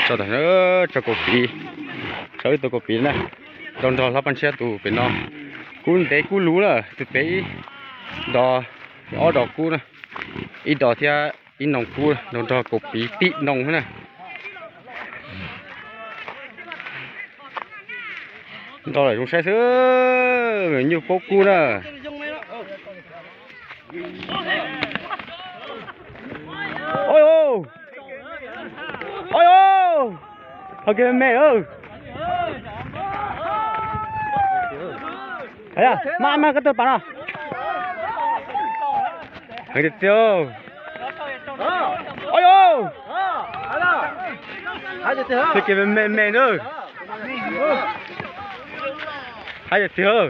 Tso, tso kaus piv, tso ib tug kaus piv na, nrog nrog hlob Paj Ntshiab tus pem no. Kub ntev kub luv na, tus pem ib dos, ob dos kub na, ib dos thiab ib noog kub nrog nrog kaus piv tib noog na. Nrog lawm zoo saib xwb, nyuj paub kub na. Oi, oi, hais kiag me, mas mas koj tawg pas no. Heev tiag tiag. Oi, hais kiag me me na. Hais tiag tiag.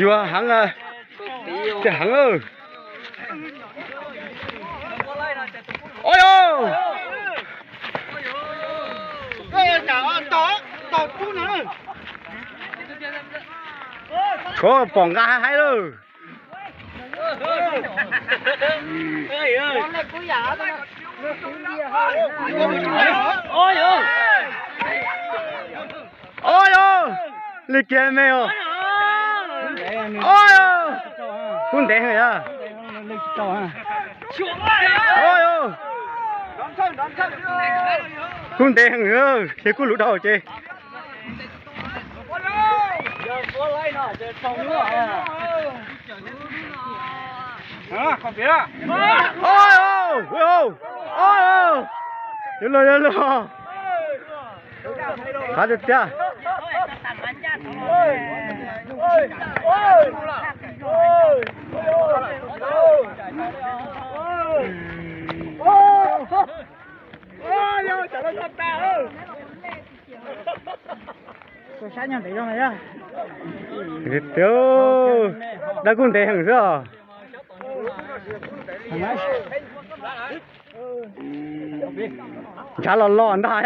Yuav heev, tiag heev. Oi, koj pom nqa haib lawm. Oi, li kiag me os. Oi, kub ntev heev. Oi, kub ntev heev, ces kub luv dhau ces. Yuav luag, yuav luag. Qab tiag tiag. Tiag, dab kub ntev heev xwb os. Ntshav los los ntag.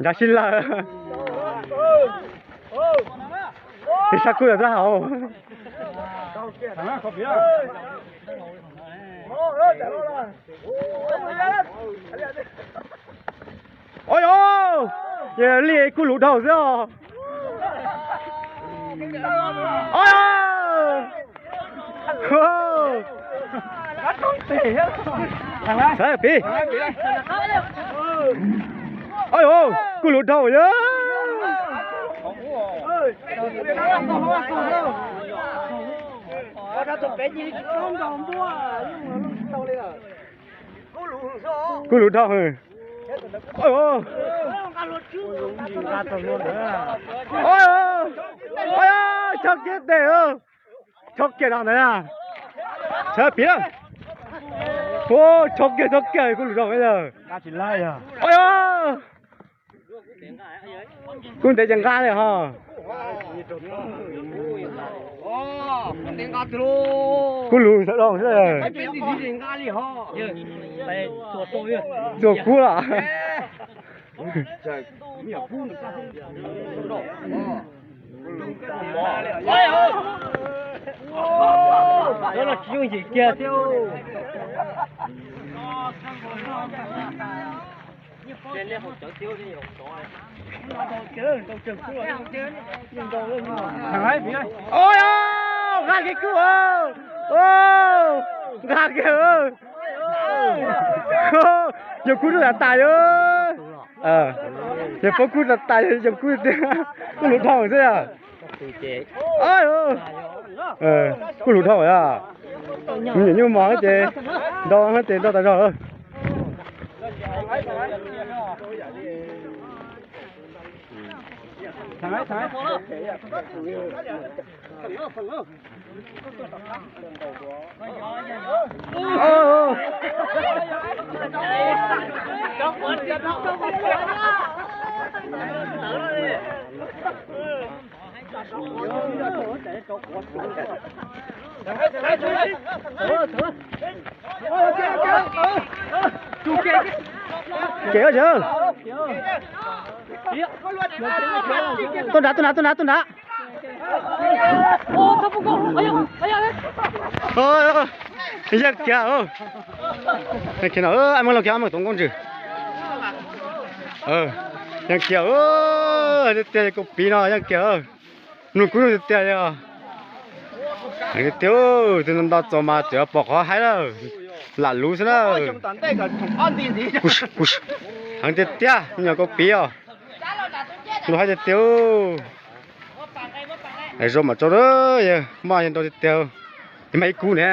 Ntshav sib law. Ib sab kub yog tab hauv. Oj, yog li kub luv dhau xwb os. Oj, saib pib. Oj, kub luv dhau yog. Kub luv dhau. Chob kiag tes, chob kiag no ntag. Saib pib. Chob kiag, chob kiag, kub luv dhau. Kub ntev ces nqa li ho. Kub luv sawv dhau xwb. Txua kub los. Oj, nqa kiag kub, nqa kiag. Yog kub tas tas yog. Yog paub kub tas tas yog yog kub tiag, kub luv dhau xwb yog. Kub luv dhau yog. Nyuam nyuj mos ces nrau ces nrau tas zog. Ces, ces. Tuaj nrad, tuaj nrad, tuaj nrad, tuaj nrad. Yeej kiag, yeej kiag no, muab los kiag, muab tau nkauj ntswg. Yeej kiag, tiag tiag, koj piv no yeej kiag. Mloog kub tiag tiag li os. Heev tiag tiag, tus nto txaus mas tseem pom qhov haib lawm. Lam luv xwb na. Heev tiag tiag, me nyuam koj piv os. Nrau haib tiag tiag. Zoo mas tso, yawg maj yawg nrau tiag tiag. Yog mas ib kub ne.